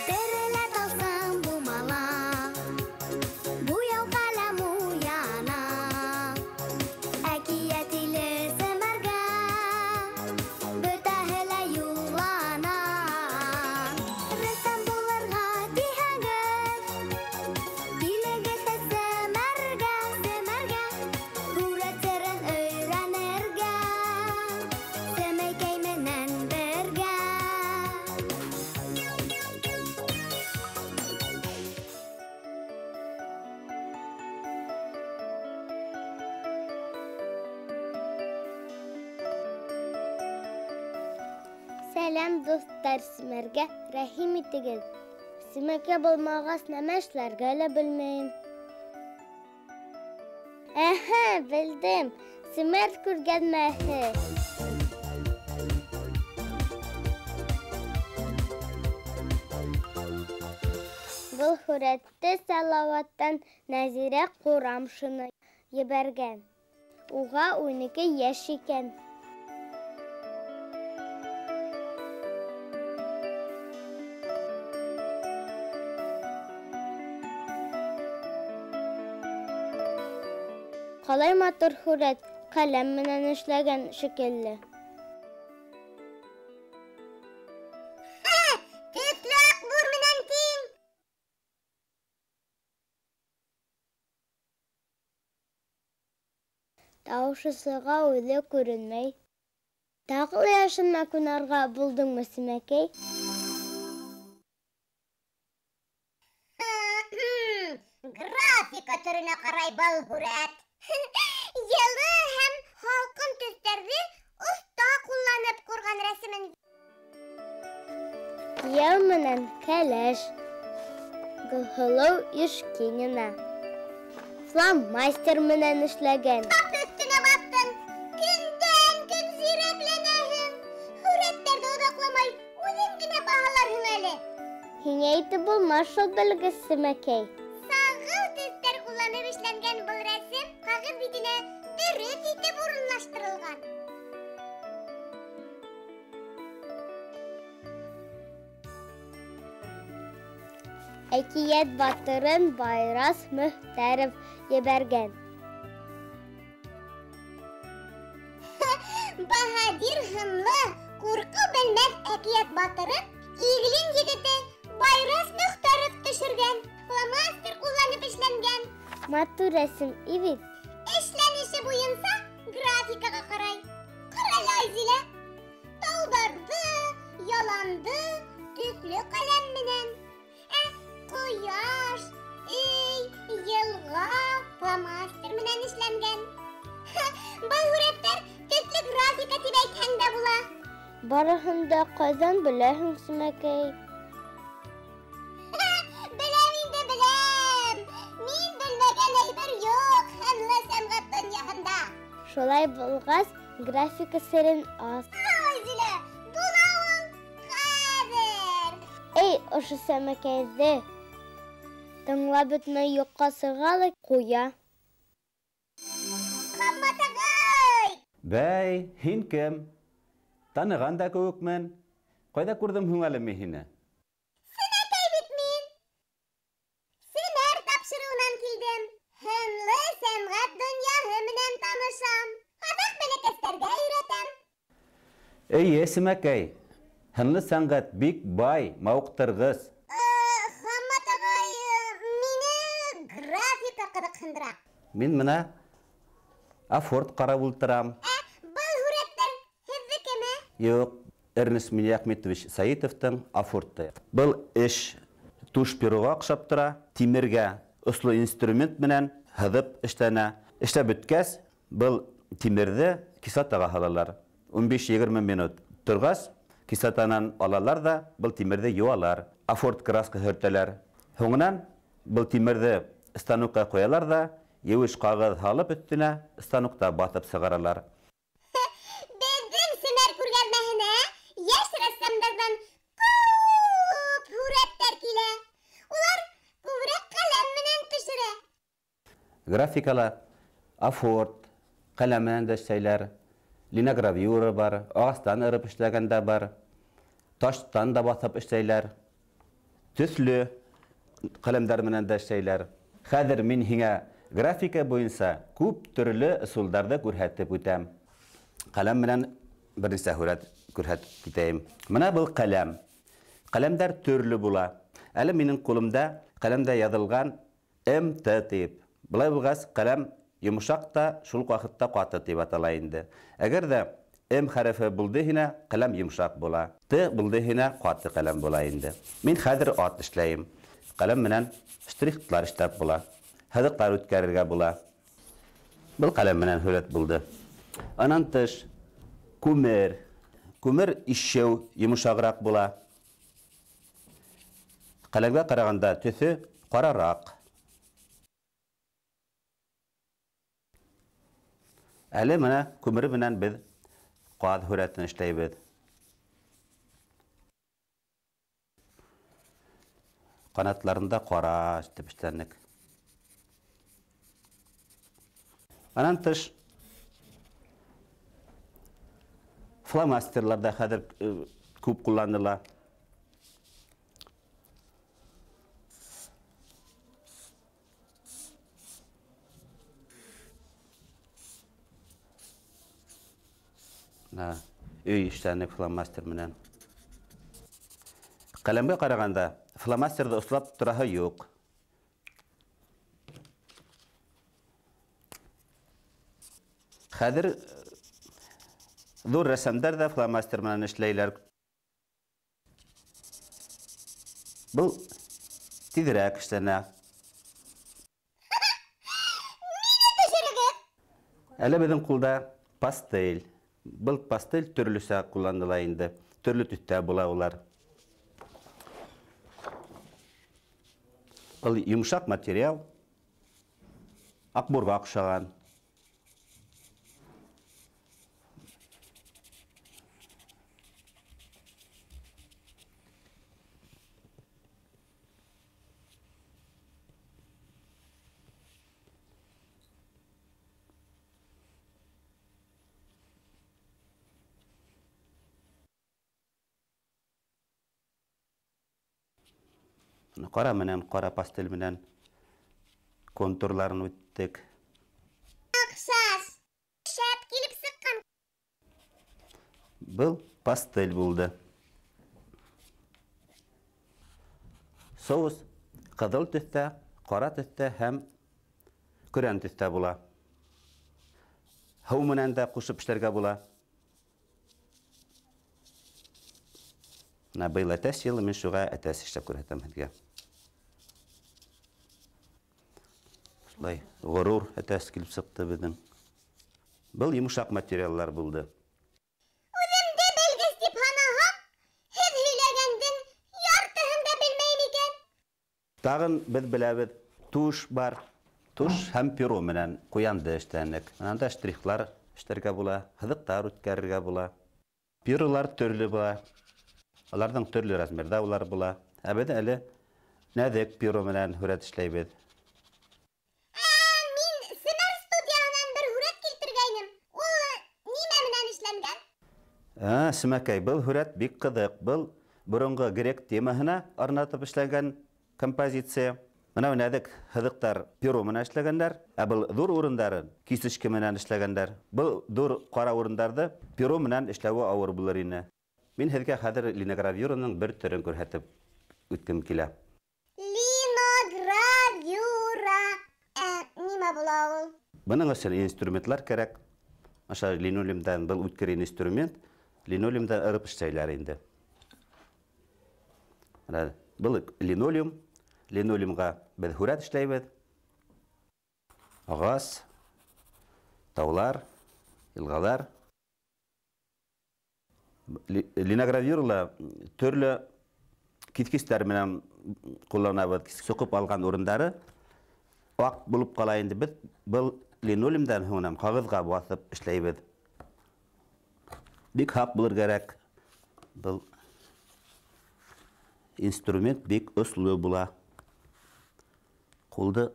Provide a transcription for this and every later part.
Терелә тылсым бумала, буяу ҡәләм уяна. Әкиәт иле Семәргә бөтәһе лә юллана. Рәссам булырға тиһәгеҙ, килегеҙ Семәргә, Семәргә, һүрәт серен өйрәнергә, Семәкәй менән бергә. Сәләм, дуҫтар, Семәргә рәхим итегеҙ. Семәкәй булмағас, нәмә эшләргә лә белмәйем. Әһә, белдем. Семәр күргәҙмәһе. Был һүрәтте Салауаттан Нәзирә Ҡурамшина ебәргән. Уға 12 йәш икән. Ҡалай матур һүрәт, ҡәләм менән эшләгән шикелле. Төҫлө аҡбур менән тиң. Тауышы сыға, үҙе күренмәй. Тағы ла йәшенмә ҡунарға булдыңмы, Семәкәй? Графика төрөнә ҡарай был һүрәт. Йылы һәм һалҡын төҫтәрҙе оҫта ҡулланып ҡурған рәсемен. Кейәү менән кәләш. Гөлһылыу Ишкинина. Фломастер менән эшләгән. Тап өҫтөнә баҫтың. Көндән көн зирәкләнәһең. Һүрәттәрҙе оҙаҡламай үҙең генә баһаларһың әле. Һиңә әйтеп булмаҫ шул белгес, Семәкәй. Сағыу төҫтәр ҡулланып эшләнгән был рәсем ҡағыҙ битенә дөрөҫ итеп урынлаштырылған. Әкиәт батырын Байрас Мөхтәров ебәргән. Баһадир һынлы, ҡурҡыу белмәҫ әкиәт батырын Иглин егете Байрас Мөхтәров төшөргән. Фломастер ҡулланып эшләнгән. Матур рәсем бит. Эшләнеше буйынса графикаға ҡарай. Ҡара әле, Айзилә. Тауҙарҙы, яланды төҫлө ҡәләм менән. Ә ҡояш, өй, йылға фломастер менән эшләнгән. Был һүрәттәр төҫлө графика тип әйтһәң дә була. Барыһын да ҡайҙан беләһең, Семәкәй? Беләм инде, беләм. Мин белмәгән әйбер юҡ һынлы сәнғәт донъяһында. Шулай булғас, графика серен ас. Айзилә, була ул хәҙер. Эй, ошо Семәкәйҙе тыңлап бөтмәй юҡҡа сыға ла ҡуя. Хаммат ағай! Бәй, һин кем? Таныған да кеүекмен. Ҡайҙа күрҙем һуң әле мин һине? Семәкәй бит мин. Семәр тапшырыуынан килдем. Һынлы сәнғәт донъяһы менән танышам. Аҙаҡ бәләкәстәргә өйрәтәм. Эйе, Семәкәй. Һынлы сәнғәт бик бай, мауыҡтырғыс. Хаммат ағай, мине графика ҡыҙыҡһындыра. Мин бына афорт ҡарап ултырам. Был һүрәттәр һеҙҙекеме? Юҡ, Эрнест Миниахметович Саитовтың афорты. Был эш туш пероға оҡшап тора, тимергә осло инструмент менән һыҙып эшләнә. Эшләп бөткәс, был тимерҙе кислотаға һалалар. Ун биш-егерме минут торғас, кислотанан алалар ҙа был тимерҙе йыуалар. Афорт краска һөртәләр. Һуңынан был тимерҙе станокка ҡуялар ҙа, еүеш ҡағыҙ һалып өҫтөнә станокта баҫып сығаралар. Беҙҙең Семәр күргәҙмәһенә йәш рәссамдарҙан күп һүрәттәр килә. Улар күберәк ҡәләм менән төшөрә. Графикала афорт, ҡәләм менән дә эшләйләр. Линогравюра бар, ағастан ырып эшләгән дә бар, таштан да баҫып эшләйләр. Төҫлө ҡәләмдәр менән дә эшләйләр. Хәҙер мин һиңә графика буйынса күп төрлө ысулдарҙы күрһәтеп үтәм. Ҡәләм менән бер нисә һүрәт күрһәтеп китәйем. Мына был ҡәләм. Ҡәләмдәр төрлө була. Әле минең ҡулымда ҡәләмдә яҙылған МТ тип. Былай булғас, ҡәләм йомшаҡ та, шул уҡ ваҡытта ҡаты тип атала инде. Әгәр ҙә М хәрефе булды һинә, ҡәләм йомшаҡ була. Т булды һинә, ҡаты ҡәләм була инде. Мин хәҙер ат эшләйем. Ҡәләм менән штрихлар эшләп була. Һыҙыҡтар үткәрергә була. Был ҡәләм менән һүрәт булды. Анан тыш күмер. Күмер ишеү йомшағыраҡ була. Ҡәләмгә ҡарағанда төҫө ҡарараҡ. Әле мына күмер менән беҙ ҡаҙ һүрәтен эшләйбеҙ. Ҡанатларында ҡара итеп эшләнек. Анан тыш фломастерлар да хәҙер күп ҡулланыла. Өй эшләнек фломастер менән. Ҡәләмгә ҡарағанда фломастерҙы ослап тораһы юҡ. Хәҙер ҙур рәссамдар ҙа фломастер менән эшләйләр. Был тиҙерәк эшләнә. Мине төшөрөгөҙ! Әле беҙҙең ҡулда пастель. Был пастель төрлөсә ҡулланыла инде. Төрлө төҫтә була улар. Был йомшаҡ материал, аҡбурға оҡшаған. Ҡара менән, ҡара пастель менән контурларын үттек. Оҡшаш. Шәп килеп сыҡҡан. Был пастель булды. Соус ҡыҙыл төҫтә, ҡара төҫтә һәм көрән төҫтә була. Һыу менән дә ҡушып эшләргә була. Мына быйыл әтәс йылы, мин шуға әтәс эшләп күрһәтәм һеҙгә. Шулай ғорур әтәс килеп сыҡты беҙҙең. Был йомшаҡ материаллар булды. Үҙемде белгес тип һанаһам, һеҙ һөйләгәндең яртыһын да белмәйем икән. Тағын беҙ беләбеҙ, туш бар. Туш һәм перо менән ҡуянды эшләнек. Унан да штрихлар эшләргә була, һыҙыҡтар үткәрергә була. Перолар төрлө була. Аларҙың төрлө размерҙа улар була. Ә беҙ әле нәҙек перо менән һүрәт эшләйбеҙ. Мин Семәр студияһынан бер һүрәт килтергәйнем. Ул нимә менән эшләнгән? Семәкәй, был һүрәт бик ҡыҙыҡ. Был боронғо грек темаһына арнатып эшләнгән композиция. Мына нәҙек һыҙыҡтар перо менән эшләгәндәр, ә был ҙур урындарын кисточка менән эшләгәндәр. Был ҙур ҡара урындарҙы перо менән эшләүе ауыр булыр ине. Мин һеҙгә хәҙер линогравюраның бер төрөн күрһәтеп үткем килә. Линогравюра. Нимә була ул? Бының өсөн инструментлар кәрәк. Аша линолеумдан был үткер инструмент, линолеумдан ырып эшләйләр инде. Мына был линолеум, линолеумға беҙ һүрәт эшләйбеҙ. Ағас, таулар, йылғалар. Линогравюрала төрлө киҫкестәр менән ҡулланабыҙ. Соҡоп алған урындары аҡ булып ҡала инде. Беҙ был линолеумдан һуңынан ҡағыҙға баҫып эшләйбеҙ. Бик һаҡ булыр кәрәк. Был инструмент бик осло була. Ҡулды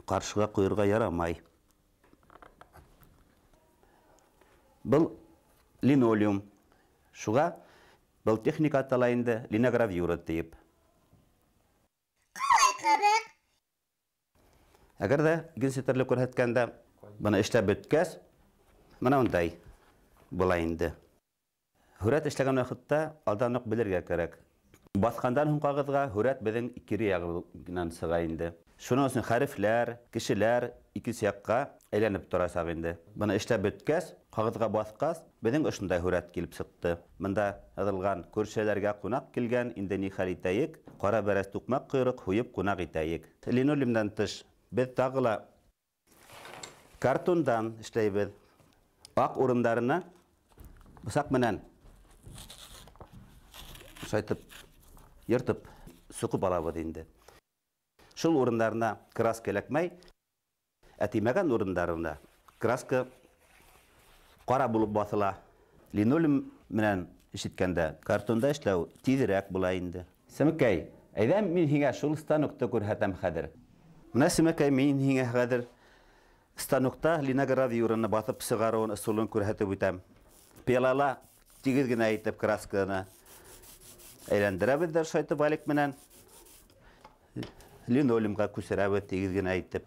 ҡаршыға ҡуйырға ярамай. Был линолеум. Шуға был техника атала инде линогравюра тиеп. Ҡалай ҡыҙыҡ. Әгәр ҙә икенсе төрлө күрһәткәндә, быны эшләп бөткәс, мына ундай була инде. Һүрәт эшләгән ваҡытта алдан уҡ белергә кәрәк. Баҫҡандан һуң ҡағыҙға һүрәт беҙҙең кире яғынан сыға инде. Шуның өсөн хәрефләр, кешеләр икенсе яҡҡа әйләнеп торасаҡ инде. Быны эшләп бөткәс, ҡағыҙға баҫҡас, беҙҙең ошондай һүрәт килеп сыҡты. Бында яҙылған күршеләргә ҡунаҡ килгән, инде ни хәл итәйек? Ҡара бәрәс туҡмаҡ ҡойроҡ һуйып ҡунаҡ итәйек. Линолеумдан тыш беҙ тағы ла картондан эшләйбеҙ. Аҡ урындарына бысаҡ менән шайтып йыртып суҡып алабыҙ инде. Шул урындарына краска эләкмәй, ә тимәгән урындарына краска ҡара булып баҫыла. Линолеум менән эш иткәндә картонда эшләү тиҙерәк була инде. Сәмекәй, әйҙә мин һиңә шул станокты күрһәтәм хәҙер. Менә Сәмекәй, мин һиңә хәҙер станокта линогравюраны баҫып сығарыуын ысулын күрһәтеп үтәм. Пыялала тигеҙ генә итеп красканы әйләндерәбеҙ ҙә шайтып валик менән линолеумға күсерәбеҙ тигеҙ генә итеп.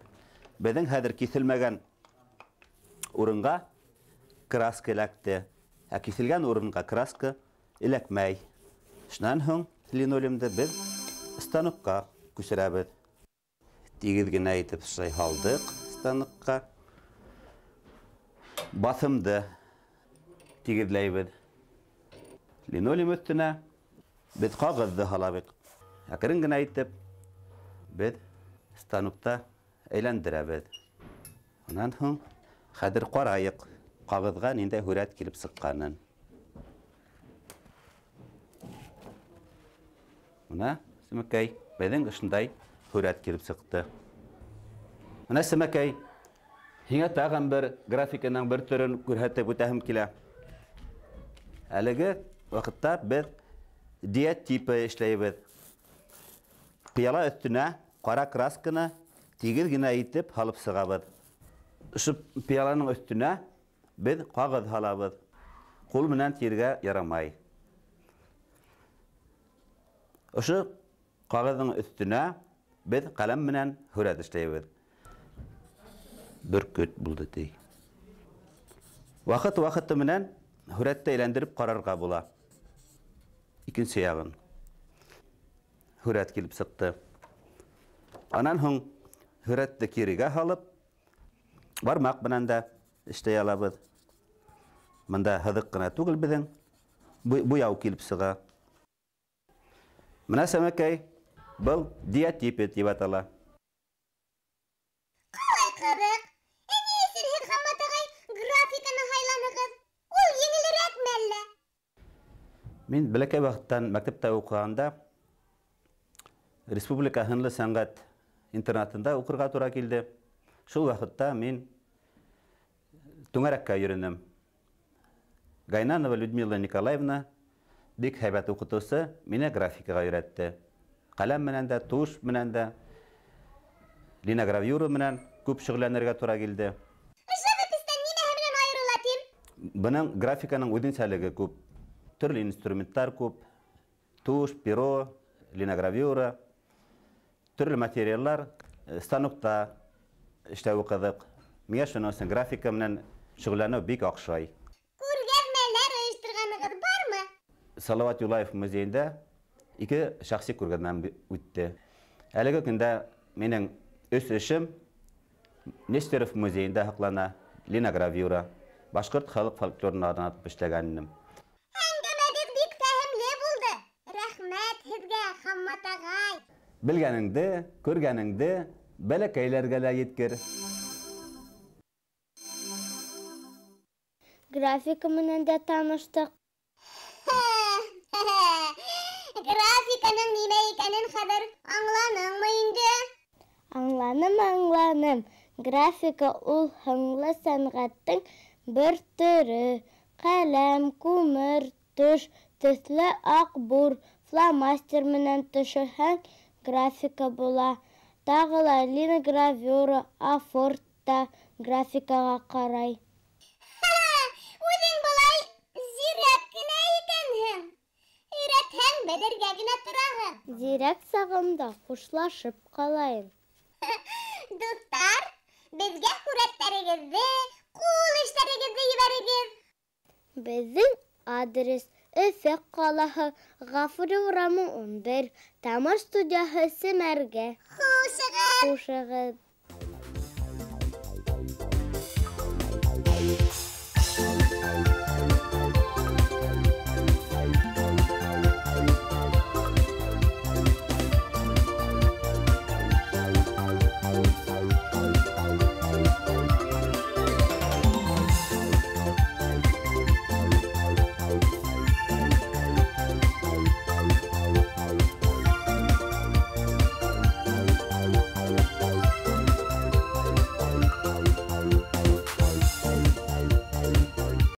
Беҙҙең хәҙер киҫелмәгән урынға краска эләкте, ә киҫелгән урынға краска эләкмәй. Шунан һуң линолеумды беҙ станокка күсерәбеҙ. Тигеҙ генә итеп шулай һалдыҡ станокка. Баҫымды тигеҙләйбеҙ. Линолеум өҫтөнә беҙ ҡағыҙҙы һалабыҙ. Әкрен генә итеп беҙ станокта әйләндерәбеҙ. Унан һуң хәҙер ҡарайыҡ ҡағыҙға ниндәй һүрәт килеп сыҡҡанын. Мына, Сәмекәй, беҙҙең ошондай һүрәт килеп сыҡты. Мына, Сәмекәй, һиңә тағын бер графиканың бер төрөн күрһәтеп үтәһем килә. Әлеге ваҡытта беҙ диатипы эшләйбеҙ. Пыяла өҫтөнә ҡара красканы тигеҙ генә итеп һалып сығабыҙ. Ошо пыяланың өҫтөнә беҙ ҡағыҙ һалабыҙ. Ҡул менән тиргә ярамай. Ошо ҡағыҙҙың өҫтөнә беҙ ҡәләм менән һүрәт эшләйбеҙ. Бөркөт булды ти. Ваҡыт-ваҡыты менән һүрәтте әйләндереп ҡарарға була. Икенсе яғын һүрәт килеп сыҡты. Анан һуң һүрәтте кирегә һалып, бармаҡ менән дә эшләй алабыҙ. Бында һыҙыҡ ҡына түгел беҙҙең, буяу килеп сыға. Мына, Сәмекәй, был диатипы тип атала. Ҡалай ҡыҙыҡ. Ә ни өсөн һеҙ, Хаммат ағай, графиканы һайланығыҙ? Ул еңелерәкме әллә? Мин бәләкәй ваҡыттан мәктәптә уҡығанда Республика һынлы сәнғәт интернатында уҡырға тура килде. Шул ваҡытта мин түңәрәккә йөрөнөм. Гайнанова Людмила Николаевна бик һәйбәт уҡытыусы, мине графикаға өйрәтте. Ҡәләм менән дә, туш менән дә, линогравюра менән күп шөғөлләнергә тура килде. Живопистан нимәһе менән айырыла тим? Бының графиканың үҙенсәлеге күп. Төрлө инструменттар күп. Туш, перо, линогравюра, төрлө материаллар, станокта эшләү ҡыҙыҡ. Миңә шуның өсөн графика менән шөғөлләнеү бик оҡшай. Күргәҙмәләр ойошторғанығыҙ бармы? Салават Юлаев музейында ике шәхси күргәҙмәм үтте. Әлеге көндә минең өс эшем Нестеров музейында һаҡлана, линогравюра, башҡорт халыҡ фольклорына арнап эшләгән инем. Әңгәмәгеҙ бик фәһемле булды. Рәхмәт һеҙгә, Хаммат ағай. Белгәнеңде, күргәнеңде бәләкәйләргә лә еткер. Графика менән дә таныштыҡ. Графиканың нимә икәнен хәҙер аңланыңмы инде? Аңланым, аңланым. Графика ул һынлы сәнғәттең бер төрө. Ҡәләм, күмер, түш, төҫлө аҡ бур, фломастер менән төшөрһәң, графика була. Тағы ла линогравюра, офорт та графикаға ҡарай. Үҙең былай Әйтергә генә тораһың. Зирәк сағымда хушлашып ҡалайым. Дуҫтар, беҙгә һүрәттәрегеҙҙе, ҡул эштәрегеҙҙе ебәрегеҙ. Беҙҙең адрес: Өфө ҡалаһы, Ғафури урамы 11, Тамыр студияһы, Семәргә. Хушығыҙ! Хушығыҙ!